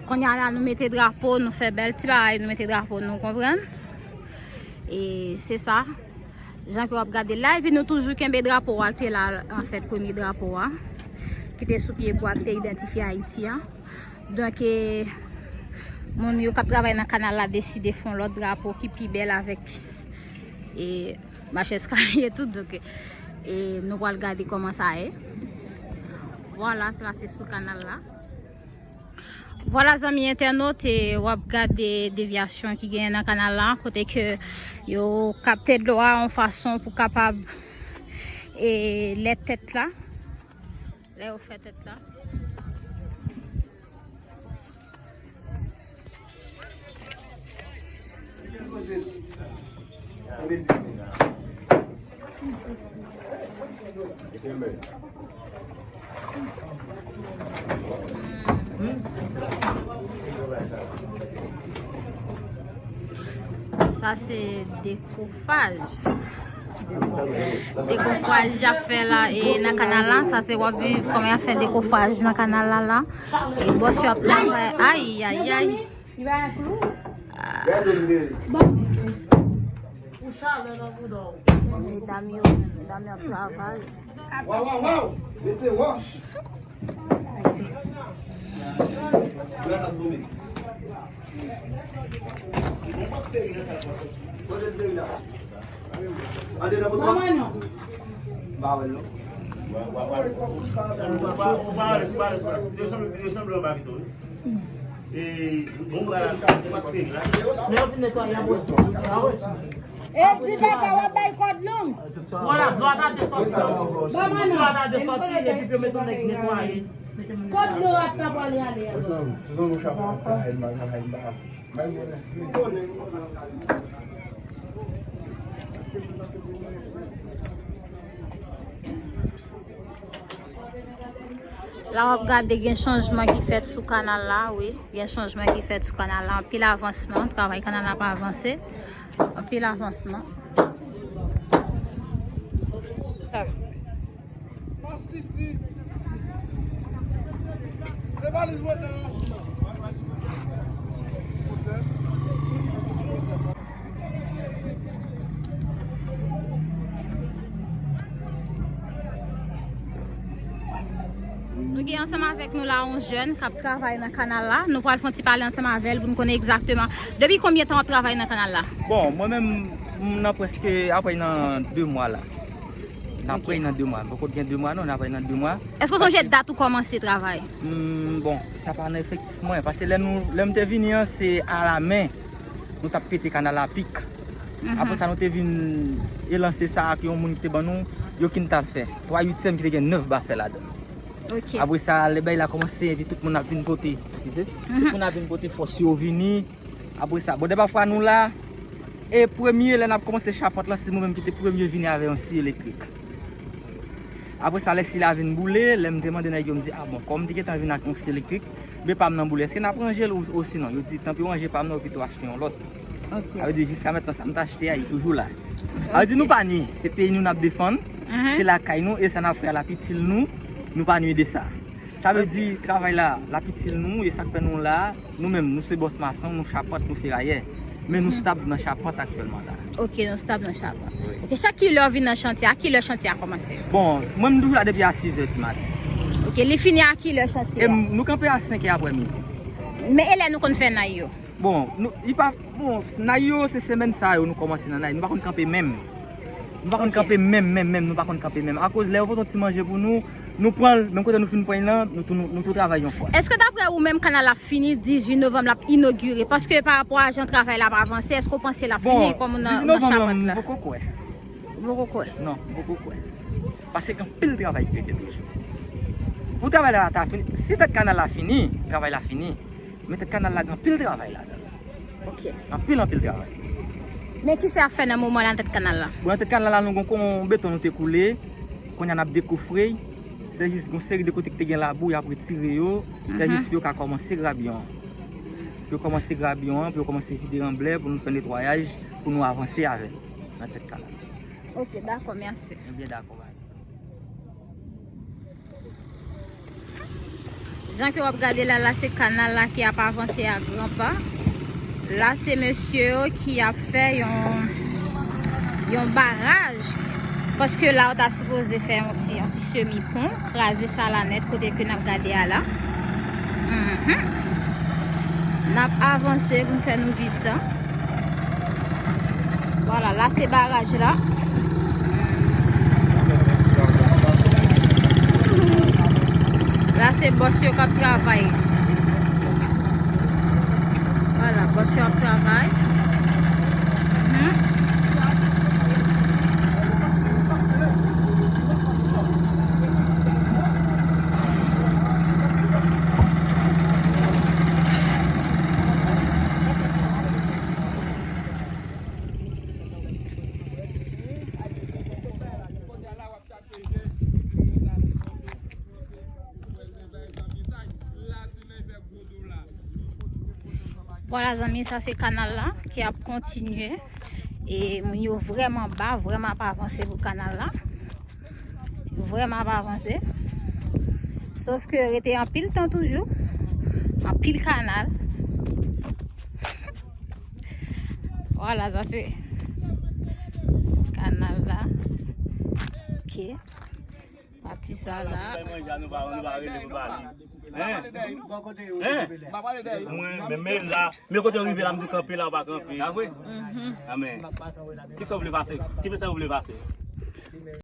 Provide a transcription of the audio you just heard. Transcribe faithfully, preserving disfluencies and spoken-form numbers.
Kounye a la, nou mete drapo, nou fè bèl ti bagay, nou mete drapo, nou konprann. E se sa. Jan ke w ap gade la, epi nou toujou kenbe drapo a, l te la, anfèt, premye drapo a, ki te sou pye bwa, ki te idantifye Ayiti a. Donk, e, moun yo k ap travay nan kanal la deside fè yon lòt drapo ki pi bèl avèk, e, mach eskalye tout. Donk, e, nou pral gade kòman sa ye. Vwala, sa se sou kanal la. Vwala, zanmi entènot, e, w ap gade devyasyon ki genyen nan kanal la, kote ke yo kapte dlo a yon fason pou kapab, e, lè tèt la. Lè yo fè tèt la. Sa se dekofaj. Dekofaj y ap fè la, e, nan kanal la. Sa se w ap viv kòman y ap fè dekofaj nan kanal la la. E bòs yo ap travay. Ay, ay, ay. Medam yo, medam yo ap travay. Waw, waw, waw! Mete wòch! Andedan bouton. M pa wè l non. Ou pa wè, ou pa wè, ou pa wè. Yo sanble, yo sanble anba pito, wi. E, bon, bagay la, sa, se pa peri la. Lè yo fin netwaye, y ap wè sa. Y ap wè sa. E di papa, w ap bay kòd long. Vwala, dlo a ta desòti. Dlo a ta desòti, epi pou yo mete yon nèg netwaye. Kòd long a ta pral rale a. La w ap gade gen chanjman ki fèt sou kanal la, wi. Gen chanjman ki fèt sou kanal la. Anpil avansman, travay kanal la ap avanse. Anpil avansman. Nou gen ansanm avèk nou la yon jèn k ap travay nan kanal la. Nou pral fè yon ti pale ansanm avè l pou n konnen egzakteman depi konbyen tan w ap travay nan kanal la. Bon, mwen menm, m nan prèske apre nan de mwa la. Nan apre nan de mwa. Poko gen de mwa non, nan apre nan de mwa. Èske w sonje dat ou kòmanse travay? Hmm, bon, sa pa nan efektif mwen. Paske lè nou, lè m te vini an, se alamen. Nou t ap pete kanal a pik. Apre sa, nou te vin elanse sa ak yon moun ki te ban nou, yo ki n t al fè. Twa uityèm ki te gen nèf ba fè ladan l. Apre sa, lè bagay la kòmanse, epi tout moun ap vin pote, eskize, tout moun ap vin pote fòs yo vini. Apre sa, bon, dèpafwa nou la, e premye, lè n ap kòmanse chapant lan, se mwen menm ki te premye vini avè yon si elektrik. Apre sa, lè si la vin boule, lè m te mande nèg yo, m di, a bon, kòm m te gentan vin ak yon si elektrik, men pa m nan boule, èske n ap ranje l ou, osinon? Yo di, tanpri w ranje pa m nan, ou pito achte yon lòt. Sa vle di, jiska mentnan, sa m t achte a, li toujou la. Sa vle di, nou pa nwi, se peyi nou n ap defann, se lakay nou, e sa n ap fè a, l ap itil nou, nou pa nwi de sa. Sa vle di, travay la, l ap itil nou, e sa k fè nou la, nou menm, nou se bòs mason, nou chapant, nou ferayè. Men nou stab nan chapant aktyèlman la. Ok, nou stab nan chapant. Ok, chak kilè w vin nan chantye a, kilè chantye a kòmanse? Bon, mwen m toujou la depi a sis è di maten. Ok, li fini a kilè chantye a? E m, nou kanpe a senk è aprè midi. Men e lè nou konn fè nay yo? Bon, nou, li pa, bon, nay yo se semèn sa yo nou kòmanse nan nay. Nou pa konn kanpe menm. Nou pa konn kanpe menm, menm, menm, nou pa konn kanpe menm. Akoz lè yo pote yon ti manje pou nou, nou pran l, menm kote nou fin pran l lan, nou tou, nou, nou tou travay yon fwa. Èske daprè ou menm kanal la fini dizuit novanm l ap inogire? Paske pa rapò a jan travay la ap avanse, èske w panse l ap fini kòm nan, nan chapant la? Bon, dizuit novanm lan, m poko kwè. Ou poko kwè? Non, m poko kwè. Paske gen anpil travay ki rete toujou. Pou travay la ta fini, si tèt kanal la fini, travay la fini. Men tèt kanal la gen anpil travay ladan l. Ok. Anpil, anpil travay. Men kisa y ap fè nan moman la nan tèt kanal la? Bon, nan tèt kanal la, nou gen yon beton nou te koule. Kounye a n ap dekofre l. Se jis gen yon seri de kote ki te gen labou, y ap retire yo. Se jis pou yo ka kòmanse grabyon an. Pou yo kòmanse grabyon an, pou yo kòmanse vide ranblè, pou nou fè netwayaj, pou nou avanse avè l nan tèt kanal la. Ok, dakò, mèsi. Ebyen, dakò, bye. Jan ke w ap gade la, la se kanal la ki ap avanse a gran pa. La se mesye yo ki ap fè yon, yon baraj. Paske la yo ta sipoze fè yon ti, yon ti semi pon, kraze sa la nèt kote ke n ap gade a la. Mhm. N ap avanse pou n fè nou viv sa. Vwala, la se baraj la. La se bòs yo k ap travay. Vwala, bòs yo ap travay. Mhm. Vwala zanmi, sa se kanal la ki ap kontinye. E moun yo vrèman ba, vrèman ap avanse pou kanal la. Vrèman ap avanse. Sof ke rete anpil tan toujou. Anpil kanal. Vwala, sa se kanal la. Ok. Pati sa la. Hein? Hein? Mwen, men, men la, men kote w rive la, m di kanpe la, w pa kanpe. Mhm. Amèn. Kisa w vle pase? Ki mesaj w vle pase?